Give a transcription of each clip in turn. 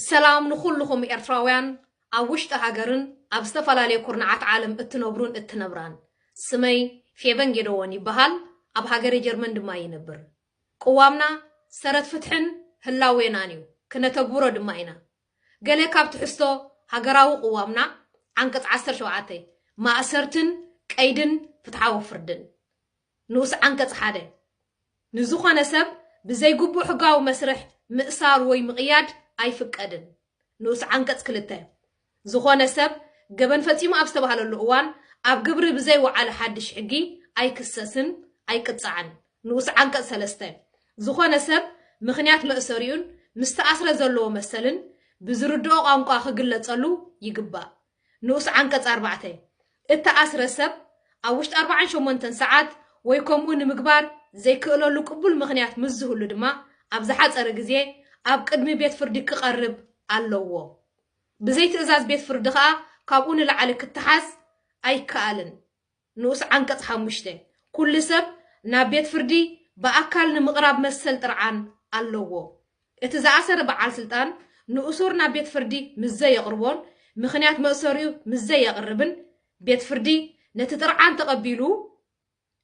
ሰላም ንኹልኹም ኤርትራውያን ኣብ ውሽጢ ሃገርን ኣብ ዝተፈላለየ ኩርናዓት ዓለም እትነብሩን እትነብራን። ስመይ ፌበን ጌደዎን ይበሃል። ኣብ ሃገረ ጀርመን ድማ ይነብር። ቅዋምና ሰረት ፍትሕን ህላዌናን እዩ። ክነተግብሮ ድማ ኢና። ገለ ካብ ትሕዝቶ ሃገራዊ ቅዋምና ዓንቀጽ ዓሰርተ ሸውዓተ፣ ማእሰርትን ቀይድን ፍትሓዊ ፍርድን። ንኡስ ዓንቀጽ ሓደ፣ ንዝኾነ ሰብ ብዘይግቡእ ሕጋዊ መስርሕ ምእሳር ወይ ምቕያድ ኣይፍቀድን። ንኡስ ዓንቀጽ ክልተ፣ ዝኾነ ሰብ ገበን ፈጺሙ ኣብ ዝተባህለሉ እዋን ኣብ ግብሪ ብዘይወዓለ ሓድሽ ሕጊ ኣይክሰስን ኣይቅጻዕን። ንኡስ ዓንቀጽ ሰለስተ፣ ዝኾነ ሰብ ምኽንያት መእሰሪኡን ምስ ተኣስረ ዘለዎ መሰልን ብዝርድኦ ቋንቋ ክግለጸሉ ይግባእ። ንኡስ ዓንቀጽ ኣርባዕተ፣ እተኣስረ ሰብ ኣብ ውሽጢ ኣርባዓን ሸሞንተን ሰዓት ወይ ከምኡ ንምግባር ዘይክእለሉ ቅቡል ምኽንያት ምስ ዝህሉ ድማ ኣብ ዝሓጸረ ግዜ ኣብ ቅድሚ ቤት ፍርዲ ክቐርብ ኣለዎ። ብዘይ ትእዛዝ ቤት ፍርዲ ከኣ ካብኡ ንላዕሊ ክተሓዝ ኣይከኣልን። ንኡስ ዓንቀጽ ሓሙሽተ፣ ኩሉ ሰብ ናብ ቤት ፍርዲ ብኣካል ንምቕራብ መሰል ጥርዓን ኣለዎ። እቲ ዝኣሰረ በዓል ስልጣን ንእሱር ናብ ቤት ፍርዲ ምስ ዘየቕርቦን ምኽንያት መእሰሪኡ ምስ ዘየቕርብን ቤት ፍርዲ ነቲ ጥርዓን ተቐቢሉ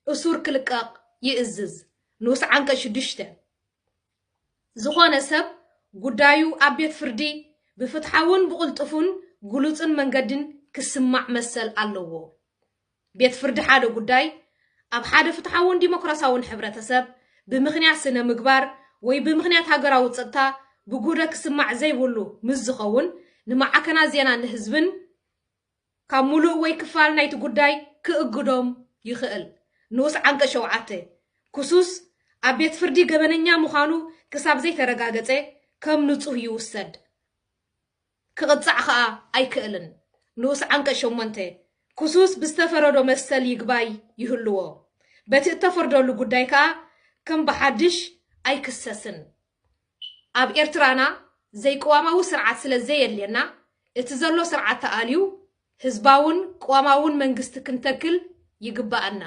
እሱር ክልቀቕ ይእዝዝ። ንኡስ ዓንቀጽ ሽዱሽተ፣ ዝኾነ ሰብ ጉዳዩ ኣብ ቤት ፍርዲ ብፍትሓውን ብቕልጡፍን ግሉጽን መንገድን ክስማዕ መሰል ኣለዎ። ቤት ፍርዲ ሓደ ጉዳይ ኣብ ሓደ ፍትሓውን ዲሞክራሲያውን ሕብረተሰብ ብምኽንያት ስነ ምግባር ወይ ብምኽንያት ሃገራዊ ጸጥታ ብጉህደ ክስማዕ ዘይብሉ ምስ ዝኸውን ንማዕከናት ዜና ንህዝብን ካብ ሙሉእ ወይ ክፋል ናይቲ ጉዳይ ክእግዶም ይኽእል። ንኡስ ዓንቀጽ ሸውዓተ፣ ክሱስ ኣብ ቤት ፍርዲ ገበነኛ ምዃኑ ክሳብ ዘይተረጋገጸ ከም ንጹህ ይውሰድ። ክቕጻዕ ከኣ ኣይክእልን። ንኡስ ዓንቀጽ ሸሞንተ፣ ክሱስ ብዝተፈረዶ መሰል ይግባይ ይህልዎ። በቲ እተፈርደሉ ጉዳይ ከኣ ከም ብሓድሽ ኣይክሰስን። ኣብ ኤርትራና ዘይቅዋማዊ ስርዓት ስለ ዘየድልየና እቲ ዘሎ ስርዓት ተኣልዩ ህዝባውን ቅዋማውን መንግስቲ ክንተክል ይግባኣና።